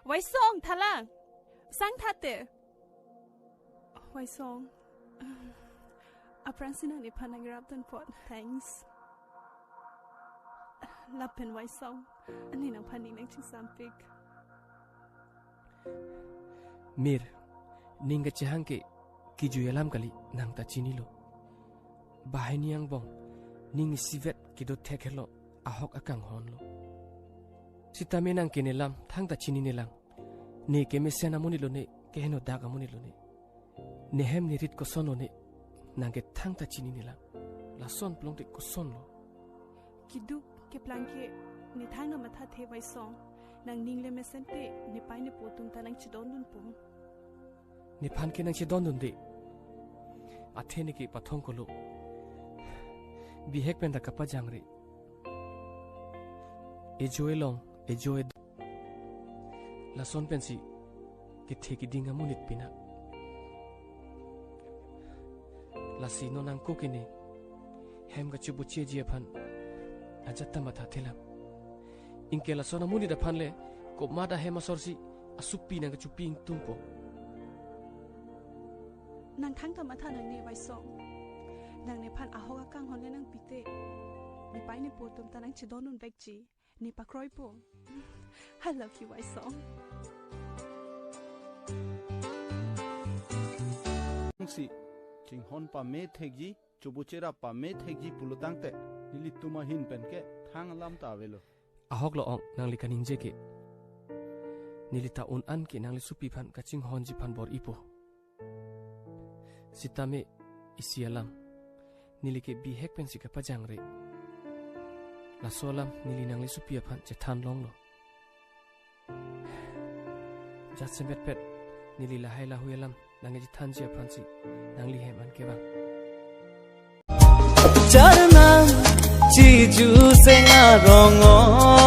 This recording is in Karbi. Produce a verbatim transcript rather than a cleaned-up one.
Waisong, thalang. Sang thate. Waisong. Aphrangsi nang nephan nangrapdun apot. Thanks. Lapen Waisong, ne nangphan ning nangchingsampik. Mir, ning kachehang ke kejui alam kali, nang ta chinilo. Banghini angbong, ning isivet kedo thek helo, ahok akanghon lo. Sitame nang ke nelam thangta chininelang. Ne kemesen amonit lo ne, kehenodak amonit lo ne. Nehem nerit koson lo ne, nang ke thangta chininelang. Lason plong te koson lo. Keduk keplang ke, ne thang namathathe Waisong. Nangning le mesen te, nepei nepo atum ta nangchedondunpo. Nephan ke nangchedondunde. Athe ne ke pathong kolo. Bihek pen ta kapajangre. Ejo elong, ejo edo. Lason pensi kethe keding amonit pina. Lasi non angko ke ne hem kachibucheji aphan ajat ta mathathelang. Anke lason amonit aphan le komat ahem asorsi asupi nang kachupi ingtungpo. Nang thangta matha nangne Waisong. Nang nephan ahok akanghon le nangpi te, nepei nepo atum ta nangchedondun vekji. Ne pakroipo. I love you, Waisong. Si chinghon pame thekji, chibucherap pame thekji pulo tangte, nelitum ahin pen ke thang alam ta avelo. Ahok lo ong, nangli kaningje ke. Neli ta un-an ke nangli supi aphan kachinghonji aphan bor-ipo. Sitame isi alam, neli ke bihek pensi kapajangre. Laso alam neli nangli supi aphan chethan longlo. Jat semetpet neli lahai lahui alam nangchethanji aphansi nangli hem an kevang. Charna chiju seng arong o.